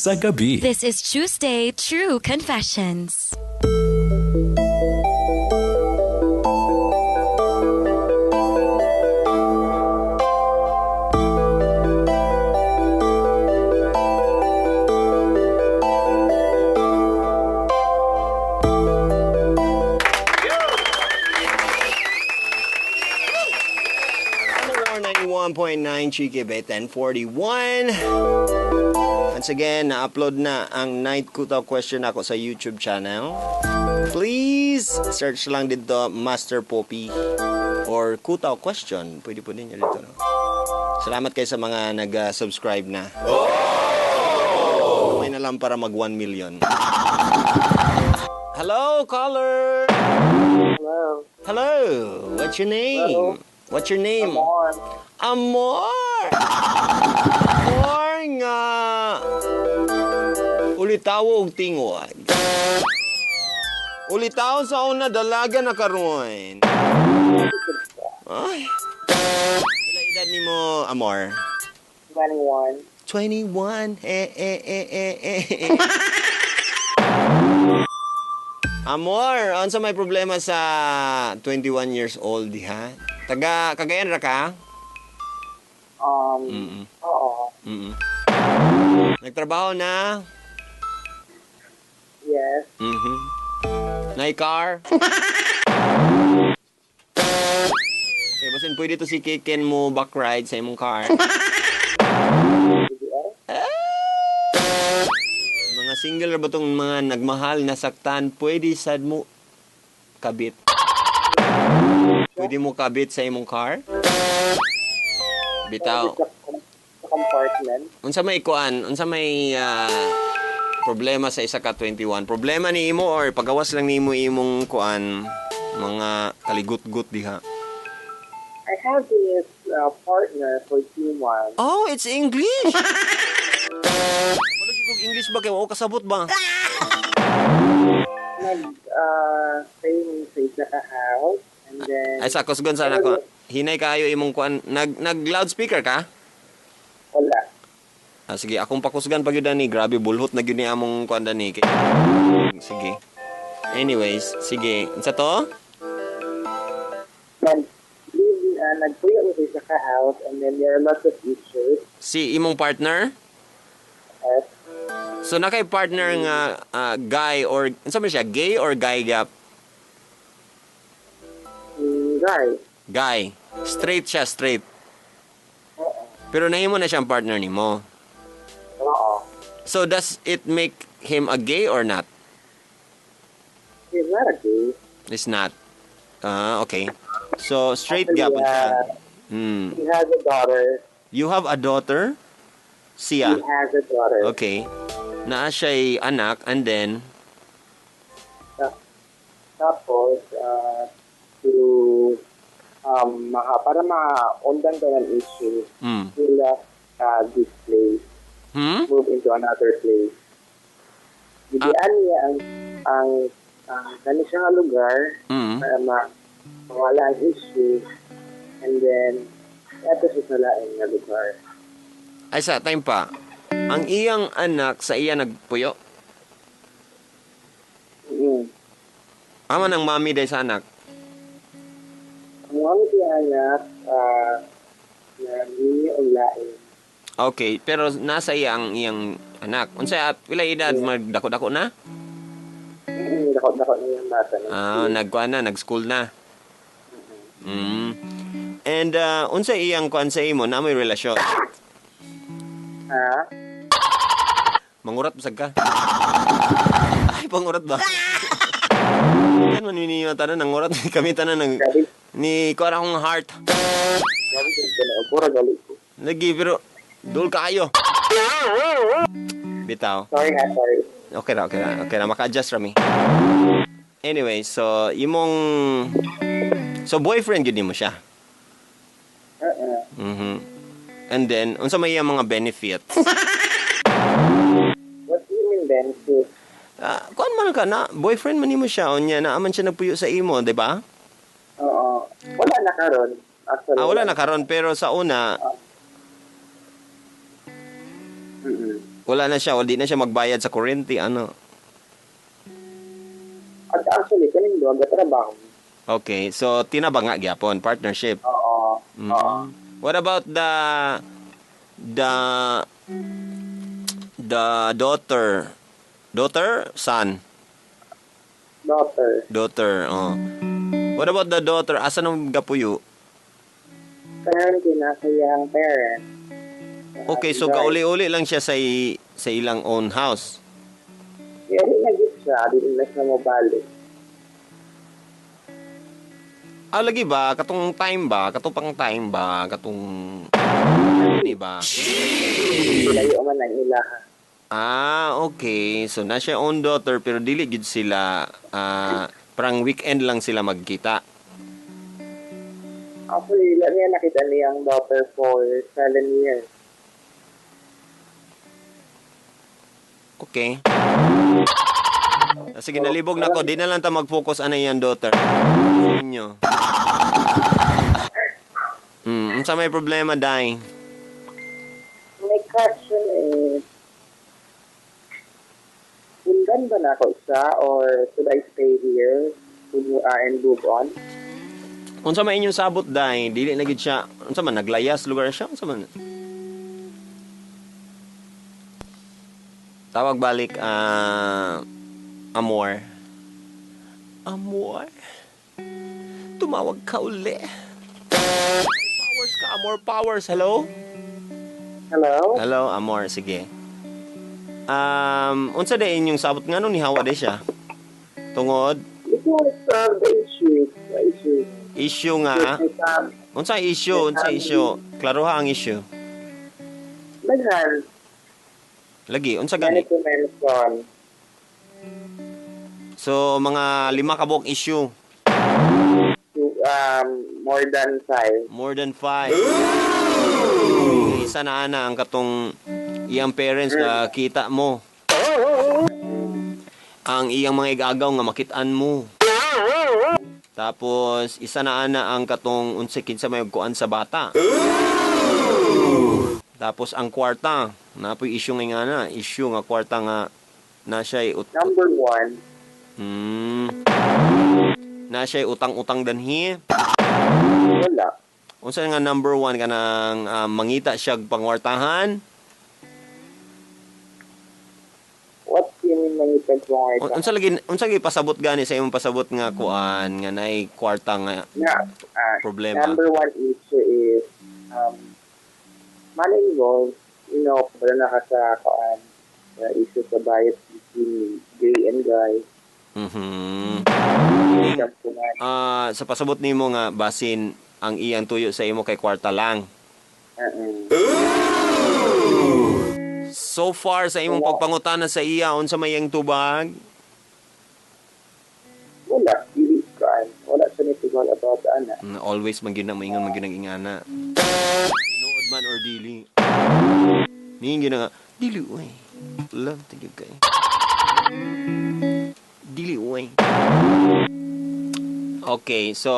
sa gabi. This is Tuesday True Confessions. Ano, 91.9 Chiki Bay 1041. Once again, na-upload na ang Night Kutaw question ako sa YouTube channel. Please search lang dito Master Poppy or Kutaw question. Pwede po ninyo dito, no? Salamat kayo sa mga nag-subscribe na. Kamay na lang para mag 1 million. Hello, caller! Hello. Hello! What's your name? Hello. What's your name? Amor. Amor! Amor nga! Ulitawo og tingwag. Ulitaw sa una dalaga na karon. Ay. Ila edad nimo, Amor? 21. 21. Eh, eh, eh, eh, eh, eh. Amor, unsa may problema sa 21 years old diha? Taga Cagayan ra ka? Oo. Nagtrabaho na? Yes. Nay car? Okay, basin pwede to si Kiken mo back ride sa imong car. Mga single ra ba tong mga nagmahal na saktan, pwede sad mo kabit. Pwede mo kabit sa imong car? Bitaw. Sa compartment. Unsa may kuan, unsa may problema sa isa ka 21? Problema ni imo or pagawas lang nimo imong kuan mga kaligutgut diha? I have this partner for 2 months. Oh, it's English. Wala gyud kog English ba kay wa ko kasabot ba? Nag stay mi sa isa ka house and then Ay sa kusgon sana ko. Hinay kayo imong kuan, nag loudspeaker ka? Wala. Ah, sige, akong pakusgan pag yun ni grabe bulhot na gyud ni among kuan dani. Sige. Anyways, sige. Unsa to? Nag live nagpuyo mi sa isa ka house and then there are lots of issues. Si imong partner? Yes. So na kay partner nga guy or unsa man siya, gay or guy gap? Guy. Guy. Straight siya, straight. Oo. Pero nahimo na siyang partner nimo. Oo. So does it make him a gay or not? He's not a gay. It's not. Ah, okay. So straight Actually, gapon siya. He has a daughter. You have a daughter? Siya. He has a daughter. Okay. Naa siya'y anak and then Tapos, to, para maundan ka ng issue, he left this place, move into another place. Gibian niya ang kani siya nga lugar para mawala ang issue, and then eto siya sa lain nga lugar. Ay sa time pa. Ang iyang anak sa iya nagpuyo. Ama ng mami day sa anak. Ang mami siya anak, nagminyo og lain. Okay, pero nasa iya ang iyang anak. Unsa pila edad magdako-dako na? Dako-dako na yung bata. Ah, nagkuan na, nag-school na. And unsa iyang kuan sa imo na may relasyon? Ha? Mangurat bisag ka. Ay, pangurat ba? Yan man ni tanan nangurat kami tanan nang ni kuan akong heart. Grabe din ko na pura gali ko. Lagi pero dul kaayo. Bitaw. Sorry ha, sorry. Okay ra, okay ra. Okay ra, maka-adjust ra mi. Anyway, so imong so boyfriend gyud nimo siya. Oo. And then unsa may iyang mga benefits? What do you mean benefits? Kuan man ka na, boyfriend man nimo siya unya naa man siya nagpuyo sa imo, di ba? Oo. Wala na karon. Actually, Ah, wala na karon pero sa una, Wala na siya, di na siya magbayad sa kuryente, ano. At actually, kaning duha trabaho. Okay, so tinabanga gyapon, partnership. Oo. Mm. Oo. What about the daughter? Daughter, son? Daughter. Daughter, oh. What about the daughter? Asa nang gapuyo? Currently, nasa iyang parents. Okay, so kauli-uli lang siya sa ilang own house. Yeah, di na gid siya, di na siya mobalik. Ah, lagi ba? Katong time ba? Katong pang time ba? Katong... Di ba? Layo man ang ilaha. Ah, okay. So, na siya own daughter, pero dili gid sila, parang weekend lang sila magkita. Actually, wala niya nakita niyang daughter for 7 years. Okay. Sige, nalibog na ko. Di na lang ta mag-focus ana iyang daughter. Sa inyo. Unsa may problema, Day? My question is, undan ba na ako siya or should I stay here and move on? Unsa may inyong sabot, Day? Dili na gid siya. Unsa man naglayas lugar siya? Unsa man? Tawag balik, Amor. Amor? Tumawag ka uli. Powers ka, Amor. Powers. Hello? Hello? Hello, Amor. Sige. Unsa day inyong sabot nga nung nihawa day siya? Tungod? Because of the issue. The issue. Issue nga? Unsa issue? Unsa issue? Klaroha ang issue. Daghan. Lagi, unsa gani? So, mga 5 ka buok issue. More than 5. More than 5. Isa na ana ang katong iyang parents nga kita mo. Ang iyang mga igagaw nga makitaan mo. Tapos isa na ana ang katong unsa kinsa may kuan sa bata. Tapos ang kwarta, napoy issue nga na, issue nga kwarta nga na siya number 1. Na siya utang-utang danhi. Wala. Unsa nga number 1 kanang mangita siya pangwartahan? What do you mean mangita pangwartahan? Unsa lagi pasabot gani sa imong pasabot nga kuan nga naay kwarta nga problema? Number 1 issue is money involved, you know, wala na ka sa kuan issue sa bias between gay and guy. Mhm. Sa pasabot nimo nga basin ang iyang tuyo sa imo kay kwarta lang. So far sa imong pagpangutana sa iya unsa may iyang tubag? Wala, dili kan. Wala sa nitugal about ana. Always man gyud na moingon man gyud ang ingana. Tinuod man or dili. Niingon gyud nga dili oy. Love to gyud kay. Dili oy. Okay, so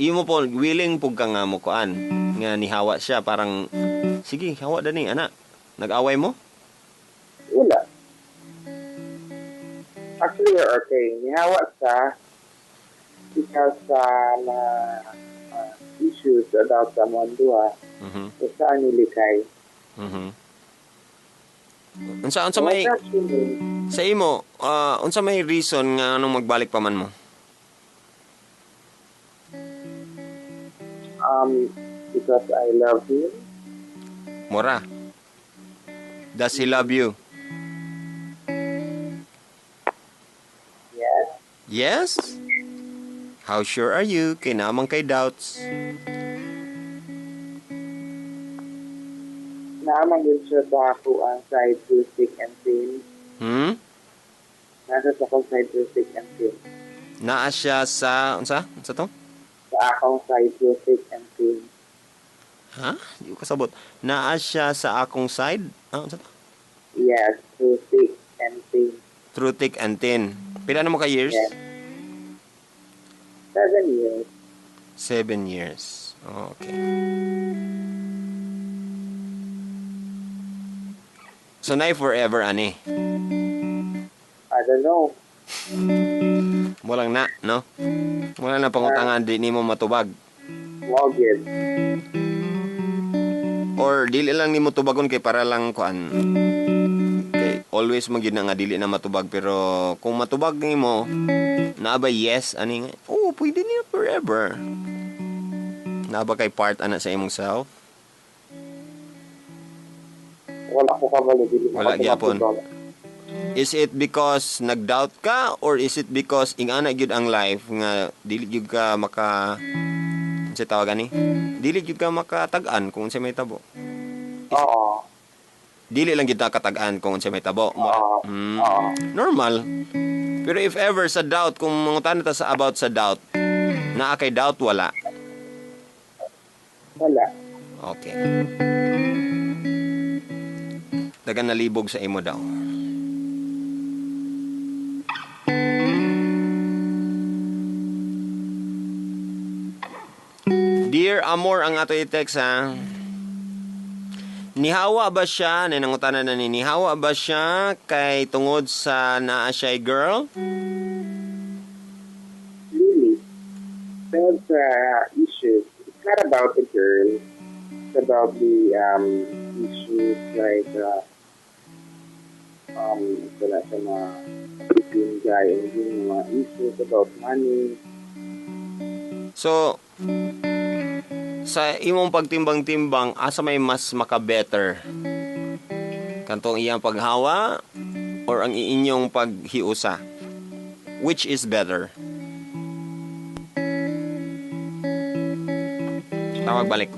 imo po willing pug ka nga mo kuan nga nihawa siya parang sige hawa dani ana. Nag-away mo? Wala. Actually, we're okay. Nihawa siya because na issues about someone duha. Mhm. So, saan nilikay? Mhm. Unsa may sa imo, unsa may reason nga anong magbalik pa man mo? Because I love him. Mora. Does he love you? Yes. Yes? How sure are you? Kay naman kay doubts. Naamang yun siya sa ako ang side through thick and thin. Nasa sa akong side through thick and thin. Naa siya sa... Unsa? Unsa to? Sa akong side through thick and thin. Ha? Di ko kasabot. Naa siya sa akong side? Ah, unsa to? Yes, through thick and thin. Through thick and thin. Pila na mo ka years? Yes. 7 years. 7 years. Okay. So na forever ani. I don't know. Walang na, no? Wala na pangutangan di nimo matubag. Mao gyud. Or dili lang nimo tubagon kay para lang kuan. Kay always man gyud na nga dili na matubag, pero kung matubag nimo naa ba yes ani nga? Oh, pwede niya forever. Naa ba kay part ana sa imong self? Wala ko kabalo, dili Wala gyapon. Is it because nag-doubt ka or is it because ingana gyud ang life nga dili gyud ka maka unsa tawag ani? Dili gyud ka makatag-an kung unsay mahitabo. Oo. Dili lang gyud ta katag-an kung unsay mahitabo. Oo. Oo. Normal. Pero if ever sa doubt, kung mangutana ta sa about sa doubt, naa kay doubt wala? Wala. Okay. Dagan nalibog sa imo daw. Dear Amor, ang ato i-text ha. Nihawa ba siya? Ninangutana na ni, nihawa ba siya kay tungod sa naa siya'y girl? Really? Tungod sa issues, it's not about the girl. It's about the issues like wala sa mga between guy and yung mga issues about money. So, sa imong pagtimbang-timbang, asa may mas maka-better? Kantong iyang paghawa or ang inyong paghiusa? Which is better? Tawag balik.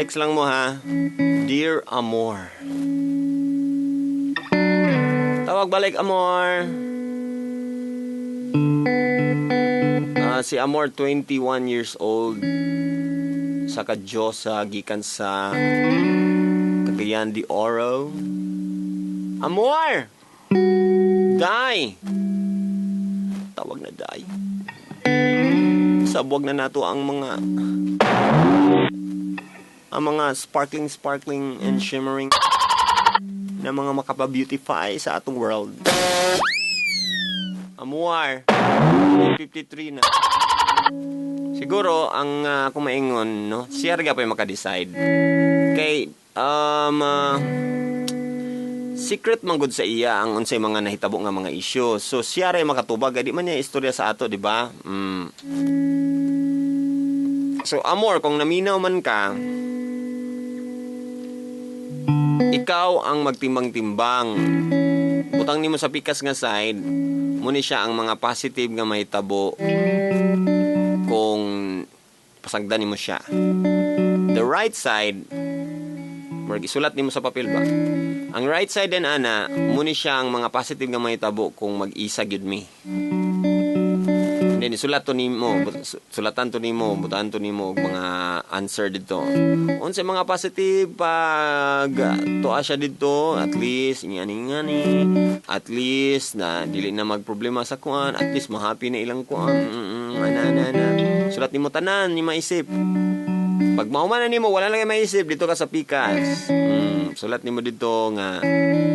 Text lang mo ha. Dear Amor. Tawag balik, Amor. Si Amor, 21 years old. Sa Kadyosa, gikan sa Cagayan de Oro. Amor! Die! Tawag na die. Sabwag na nato ang mga sparkling and shimmering na mga makapa-beautify sa atong world. Amor, 53 na. Siguro, ang kung maingon, no, siya rin pa yung maka-decide. Kay, secret man gud sa iya ang unsay mga nahitabo nga mga issue. So, siya rin makatubag. Di man niya istorya sa ato, di ba? So, Amor, kung naminaw man ka, ikaw ang magtimbang-timbang. Butang nimo sa pikas nga side, muni siya ang mga positive nga mahitabo kung pasagdan nimo siya. The right side, murag isulat nimo sa papel ba? Ang right side din ana, muni siya ang mga positive nga mahitabo kung mag-isa gyud mi. And then isulat to nimo, sulatan to nimo, butan to nimo og mga answer dito. Unsa mga positive pag tuwa siya dito, at least ingani-ngani, at least na dili na magproblema sa kuan, at least ma-happy na ilang kuan. Ana. Sulat nimo tanan ni maisip. Pag mahuman na nimo, wala lang kay maisip dito ka sa pikas. Sulat nimo dito nga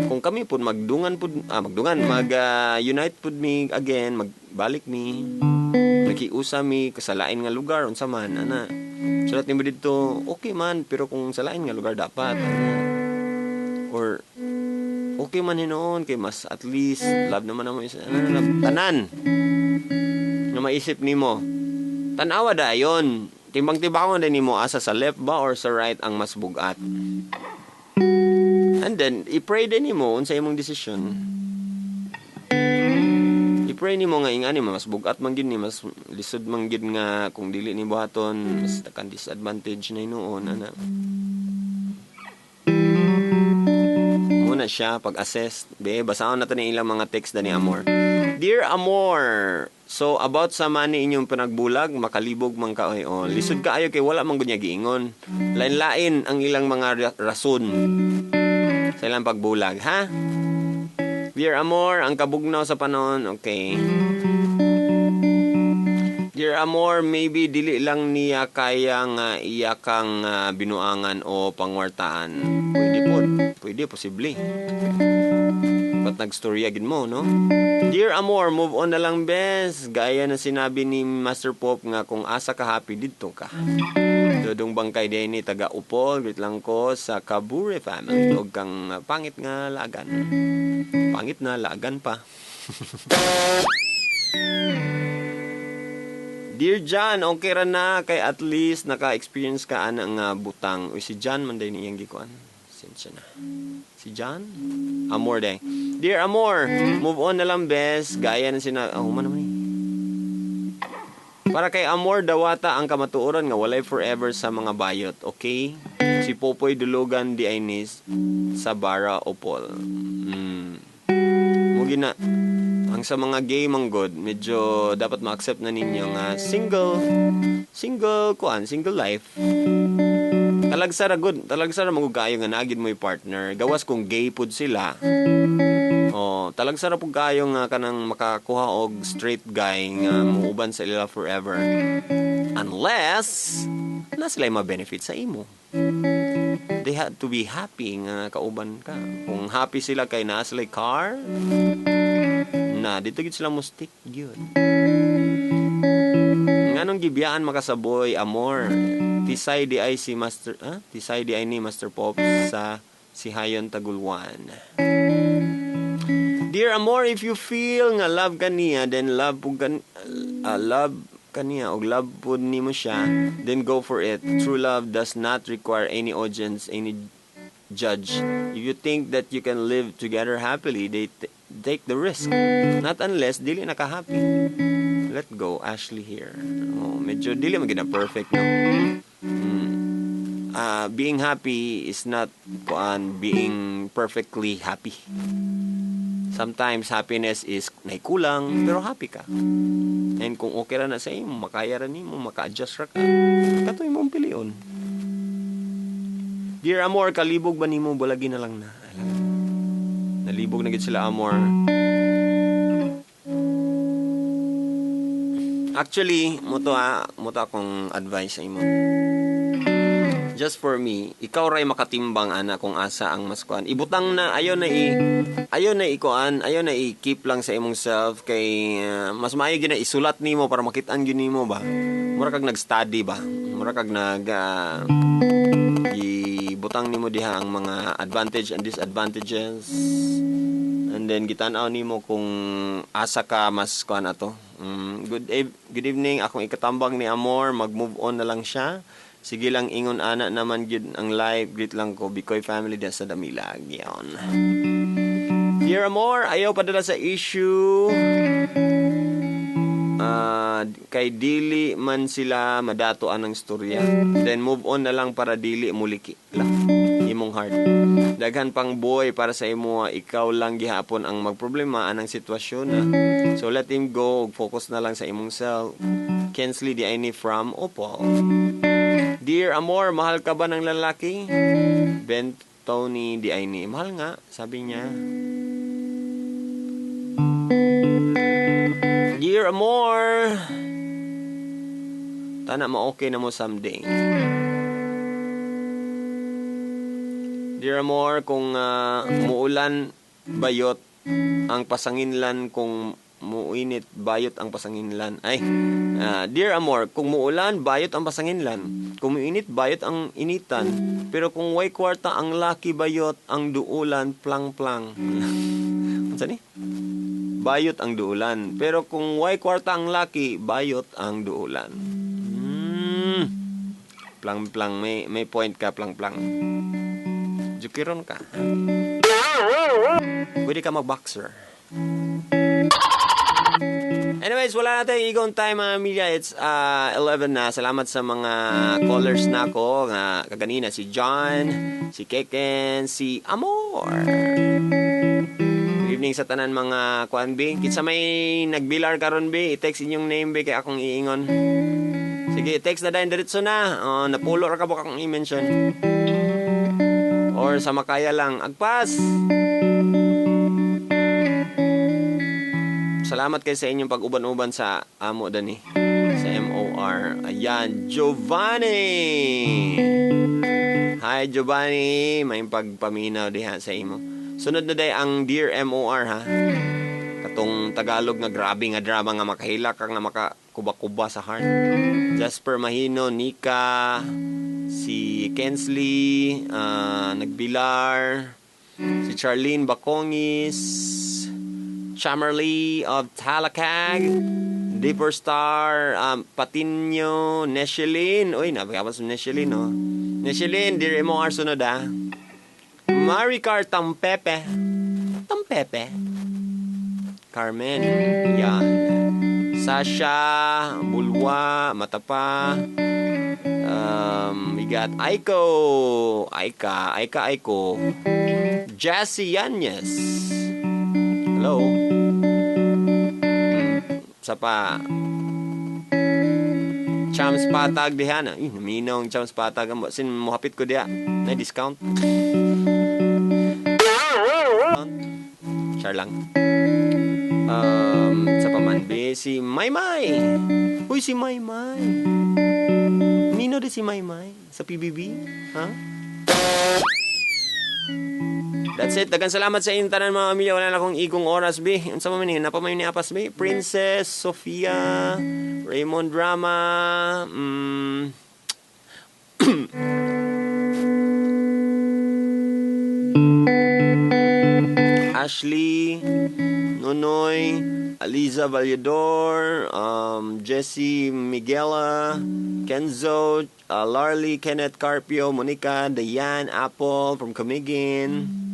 kung kami pud magdungan pud mag unite pud mi again, magbalik mi, nakiusa mi kasalain nga lugar unsa man ana. Sulat nimo dito, okay man, pero kung sa lain nga lugar dapat ana. Or okay man hinuon kay mas at least love naman namo isa ana, tanan nga maisip nimo. Tan-awa dayon. Timbang-timbangon din nimo asa sa left ba or sa right ang mas bugat. And then i-pray din nimo unsa imong desisyon. I-pray nimo nga ingani mas bugat man gyud ni, mas lisod man gyud nga kung dili ni buhaton, mas takan disadvantage na hinuon ana. Muna siya pag-assess. Be, basahon nato ni ilang mga text dani Amor. Dear Amor, so about sa money inyong panagbulag, makalibog man ka oy. Oh, lisod kaayo kay wala man gud niya giingon. Lain-lain ang ilang mga rason sa ilang pagbulag, ha? Dear Amor, ang kabugnaw sa panahon, okay. Dear Amor, maybe dili lang niya kaya nga iya kang binuangan o pangwartaan. Pwede po. Pwede, posible. Ba't nagstorya gid mo, no? Dear Amor, move on na lang, bes. Gaya na sinabi ni Master Pop nga kung asa ka happy, didto ka. Dodong bangkay din ni taga Upol, greet lang ko sa Kabure family. Og kang pangit nga lagan. Pangit na lagan pa. Dear John, okay ra na kay at least naka-experience ka ana nga butang. Uy, si John man day niyang gikuan. Sensya na. Si John? Amor day. Dear Amor, move on na lang, bes. Gaya na sina... Oh, man naman eh. Para kay Amor, dawata ang kamatuoran nga walay forever sa mga bayot, okay? Si Popoy Dulugan di ay nis sa Bara Opol. Mugi na. Ang sa mga gay manggod, medyo dapat ma-accept na ninyo nga single single life. Talagsara good, talagsara magud kayo nga naagid mo'y partner. Gawas kung gay pud sila. Oh, talagsara pud kayo nga kanang makakuha og straight guy nga muuban sa ila forever. Unless na sila ma-benefit sa imo. They had to be happy nga kauban ka. Kung happy sila kay naa sila car, na dito gid sila mo stick gyud. Nganong gibiyaan makasaboy, Amor? Tisay di ay si Master, Tisay di ay ni Master Pop sa Sihayon Tagulwan. Dear Amor, if you feel nga love kaniya, then love pug love kaniya og love pud nimo siya, then go for it. True love does not require any audience, any judge. If you think that you can live together happily, they take the risk. Not unless dili na ka happy. Let go, Ashley here. Oh, medyo dili man gid na perfect, no. Being happy is not kuan being perfectly happy. Sometimes happiness is naikulang pero happy ka. And kung okay ra na sa imo, makaya ra nimo, maka-adjust ra ka. Katoy mong pilion. Dear Amor, kalibog ba nimo bulagi na lang na? Alam. Nalibog na gid sila, Amor. Actually, mo to akong advice sa imo. Just for me, ikaw ray makatimbang ana kung asa ang mas kuan. Ibutang na ayo na i kuan, ayo na i-keep lang sa imong self kay mas maayo gyud na isulat nimo para makit-an gyud nimo ba. Mura kag nag-study ba. Mura kag nag ibutang nimo diha ang mga advantage and disadvantages. And then gitan-aw nimo kung asa ka mas kuan ato. Good evening, akong ikatambang ni Amor, mag-move on na lang siya. Sige lang ingon ana naman gyud ang live, greet lang ko Bikoy family da sa Damilag. Yon. Dear Amor, ayaw padala sa issue. Kay dili man sila madatoan ng storya. Then move on na lang para dili muliki lang imong heart. Daghan pang boy para sa imo, ikaw lang gihapon ang magproblema anang sitwasyon na. So let him go, focus na lang sa imong self. Kensley di ay ni from Opal. Dear Amor, mahal ka ba ng lalaki? Ben Tony di ay ni. Mahal nga, sabi niya. Dear Amor, tana ma-okay na mo someday. Dear Amor, kung muulan bayot ang pasanginlan, kung muinit bayot ang pasanginlan. Ay, Dear Amor, kung muulan bayot ang pasanginlan, kung muinit bayot ang initan, pero kung way kwarta ang laki bayot ang duulan plang-plang. Unsa ni? Bayot ang duulan. Pero kung way kwarta ang laki, bayot ang duulan. Plang-plang, may point ka, plang-plang. Jukiron ka. Pwede ka mag-boxer. Anyways, wala na tayong igong time, mga Amelia. It's 11 na. Salamat sa mga callers na ako. Nga, kaganina, si John, si Keken, si Amor. Good evening sa tanan mga kuan B. Kinsa may nagbilar karon B, i-text inyong name B kay akong iingon. Sige, i-text na dahil diretso na. Oh, napulo ra ka ba akong i-mention. Or sa makaya lang, agpas! Salamat kay sa inyong pag-uban-uban sa amo dani sa MOR. Ayan, Giovanni. Hi Giovanni, may pagpaminaw diha sa imo. Sunod na day ang Dear MOR ha. Katong Tagalog nga grabe nga drama nga makahilak ka nga makakuba-kuba sa heart. Jasper Mahino, Nika, si Kensley, Nagbilar, si Charlene Bacongis, Chamerly of Talakag, Deeper Star, Patinho, Neshelin. Uy, nabagapas si Neshelin, no? Neshelin, Dear MOR sunod, ah. Maricar Tampepe. Tampepe. Carmen. Yan. Sasha, Bulwa, Matapa. We got Aiko. Aika, Aika, Aiko. Jassy Yanez. Hello. Sa pa. Chams Patag diha na. Ih, naminaw ang Chams Patag. Sin mohapit ko diha. Na discount. Char lang. Sa pamanbe, si Maymay. Uy, si Maymay. Nino di si Maymay sa PBB? Ha? That's it. Dagan salamat sa inyong tanan mga pamilya. Wala na akong igong oras, be. Unsa man ni? Napa man ni apas, be? Princess, Sofia, Raymond Drama, Ashley, Nonoy, Aliza Vallador, Jesse Miguela, Kenzo, Larly, Kenneth Carpio, Monica, Diane, Apple from Camiguin.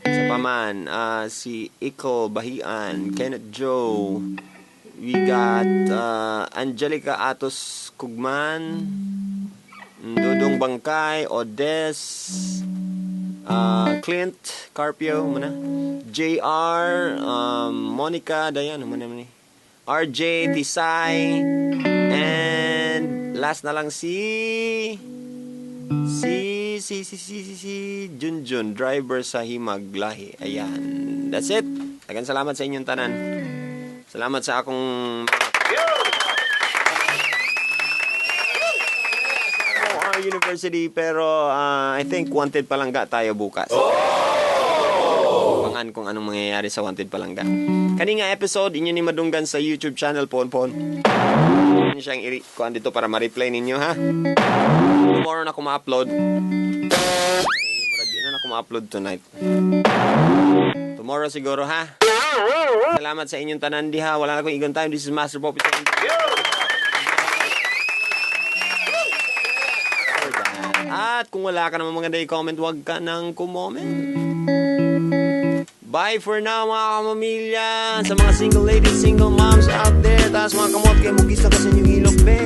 Sa paman, si Iko Bahian, Kenneth Joe. We got Angelica Atos Kugman, Dudong Bangkay, Odes, Clint Carpio, muna. JR, Monica, Dayan, muna ni. RJ Tisay, and last na lang si si si si si si, si Junjun, driver sa Himag Lahi. Ayan. That's it. Daghang salamat sa inyong tanan. Salamat sa akong MOR University, pero I think Wanted Palangga tayo bukas. Abangan kung anong mangyayari sa Wanted Palangga. Kani nga episode inyo ni madunggan sa YouTube channel Ponpon. Inyo siyang i-kuan dito para ma-replay ninyo ha. Tomorrow na ako ma-upload. Murag di na ako ma-upload tonight. Tomorrow siguro ha. Salamat sa inyong tanan diha. Wala na akong igon time. This is Master Poppy. At kung wala ka naman maganda i-comment, wag ka nang kumoment. Bye for now mga kamamilya. Sa mga single ladies, single moms out there. Taas mga kamot kayo, mugisa ka sa inyong ilok, be.